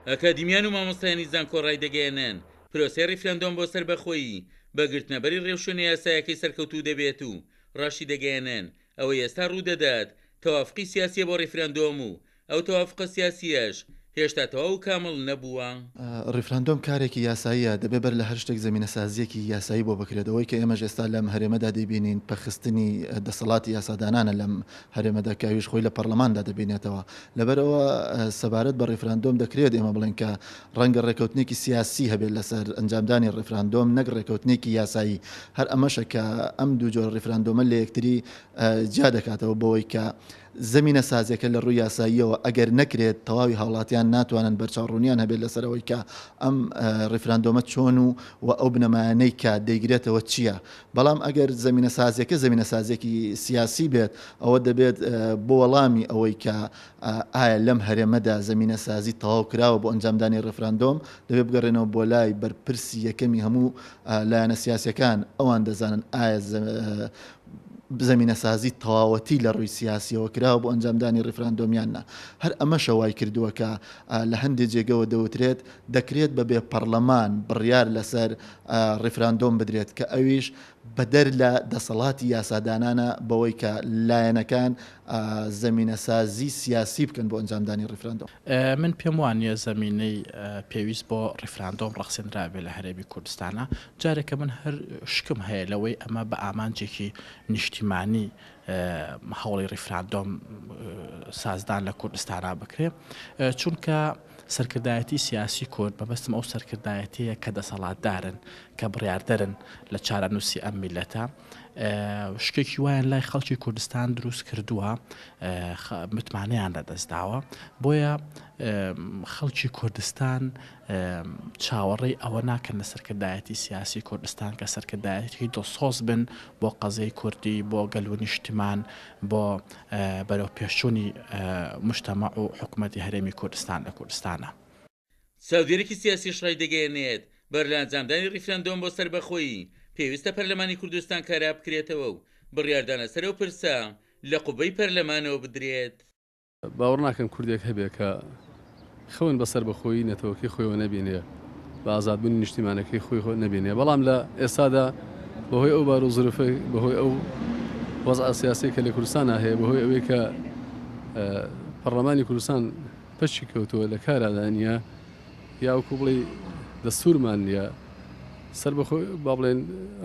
ئەکادیمیان و مامۆستایانی زانکۆ ڕایدەگەیەنن، پرۆسەی ڕیفراندۆم بۆ سەربەخۆیی بە گرتنەبەری ڕێوشوێنە یاسایەکەی سەرکەوتوو دەبێت و ڕاشیدەگەیەنن، ئەوەی ئێستا ڕوودەدات تەوافقی سیاسییە بۆ ڕیفراندۆم و ئەو تەوافقە سیاسییەش هێشتا تەواو و کامڵ نەبووە. ڕیفراندۆم کارێکی یاساییە، دەبێت بەر لە هەر شتێک زەمینەسازییەکی یاسایی بۆ بکرێت، ئەوەی کە ئێمەش ئێستا لەم هەرێمەدا دەیبینین پەکخستنی دەسەڵاتی یاسادانانە لەم هەرێمەدا کە ئەویش خۆی لە پەڕلەماندا دەبینێتەوە. لەبەرئەوە سەبارەت بە ڕیفراندۆم دەکرێت ئێمە بڵێین کە ڕەنگە ڕێکەوتنێکی سیاسی هەبێت لەسەر ئەنجامدانی ڕیفراندۆم نەک ڕێکەوتنێکی یاسایی. هەر ئەمەشە کە ئەم دوو جۆرە ڕیفراندۆمە لە یەکتری جیا دەکاتەوە بەوەی کە زەمینەسازیەکە لە ڕووی یاساییەوە ئەگەر نەکرێت تەواوی هاوڵاتیان ناتوانن بەرچاوڕوونیان هەبێت لەسەر ئەوەی کە ئەم ڕیفراندۆمە چۆن و و ئەو بنەمایانەی کە دەیگرێتەوە چییە. بەڵام ئەگەر زەمینەسازیەکە زەمینەسازیەکی سیاسی بێت ئەوە دەبێت بۆ وەڵامی ئەوەی کە ئایا لەم هەرێمەدا زەمینەسازی تەواو کراوە بۆ ئەنجامدانی ڕیفراندۆم دەبێت بگەڕێنەوە بۆ لای بەرپرسی یەکەمی هەموو لایەنە سیاسیەکان ئەوان دەزانن ئایا زەمینەسازی تەواوەتی لە ڕووی سیاسیەوە کراوە بۆ ئەنجامدانی ڕیفراندۆم یان نا. هەر ئەمەشە وای کردووە کە لە هەندێ جێگەوە دەوترێت دەکرێت بە بێ پەڕلەمان بڕیار لەسەر ڕیفراندۆم بدرێت کە ئەویش بەدەر لە دەسەڵاتی یاسادانانە بەوەی کە لایەنەکان زەمینەسازی سیاسی بکەن بۆ ئەنجامدانی ڕیفراندۆم. من پێم وانیە زەمینەی پێویست بۆ ڕیفراندۆم ڕەخسێنرابێ لە هەرێمی کوردستانا. جارێکە من هەر شکم هەیە لەوەی ئەمە بە ئامانجێکی نیشتیمانی هەوڵی ڕیفراندۆم سازدان لە کوردستانا بکرێ چونکە سەرکردایەتی سیاسی کورد مەبەستم ئەو سەرکردایەتیە کە دەسەڵاتدارن کە بڕیاردەرن لە چارەنووسی ئەم میلەتە شکێکی وایان لای خەڵکی کوردستان دروست کردووە متمانەیان لەدەستداوە بۆیە خەڵکی کوردستان چاوەڕێی ئەوە ناکەن لە سەرکردایەتی سیاسی کوردستان کە سەرکردایەتی دڵسۆز بن بۆ قەزیەی کوردی، بۆ گەل و نیشتمان، بۆ بەرەو پێشچوونی موجتەمەع و حکومەتی هەرێمی کوردستان لە کوردستانا. چاودێرێکی سیاسیش ڕایدەگەیەنێت، بەر لە ئەنجامدانی ڕیفراندۆم بۆ سەربەخۆیی، پێویستە پەرلەمانی کوردستان کارا بکرێتەوە و بڕیاردان لەسەر ئەو پرسە لە قوبەی پەرلەمانەوە بدرێت. باوەڕ ناکەم کوردێک هەبێ کە خەون بە سەربەخۆیی نەتەوەکەی خۆیەوە نەبینێ، بە ئازادبوونی نیشتیمانەکەی خۆی نەبینێ، بەڵام لە ئێستادا بەهۆی ئەو بار و زروفەی، بەهۆی ئەو وەزعە سیاسیەی کە لە کوردستانا هەیە، بەهۆی ئەوەی کە پەڕلەمانی کوردستان پەکی کەوتووە، لە کارادا نییە، یا وەکوو بڵێی دەستوورمان نییە، سەربەخۆ با بڵێین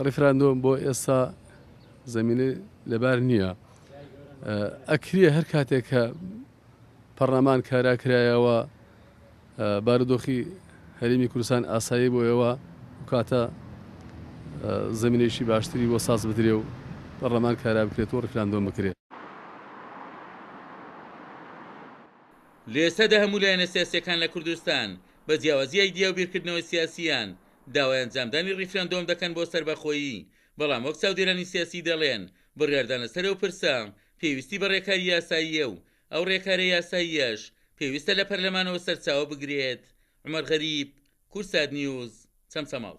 ڕیفراندۆم بۆ ئێستا زەمینەی لەبار نییە. ئەکرێ هەر کاتێک کە پەڕلەمان کارا کرایەوە بارودۆخی هەرێمی کوردستان ئاسایی بۆیەوە ئەو کاتە زمینێکی باشتری بۆ ساز بدرێ و پەڕلەمان کارا بکرێت و ڕیفراندۆم بکرێت. لە ئێستادا هەموو لایەنە سیاسییەکان لە کوردستان بە جیاوازی ئایدیا و بیرکردنەوەی سیاسییان داوای ئەنجامدانی ڕیفراندۆم دەکەن بۆ سەربەخۆیی، بەڵام وەک چاودێرانی سیاسی دەڵێن بڕیاردان لەسەر ئەو پرسە پێویستی بە ڕێکاری یاساییە و ئەو ڕێکارە یاساییەش پێویستە لە پەرلەمانەوە سەرچاوە بگرێت. عومەر غەریب، کوردسات نیوز، چەمچەماڵ.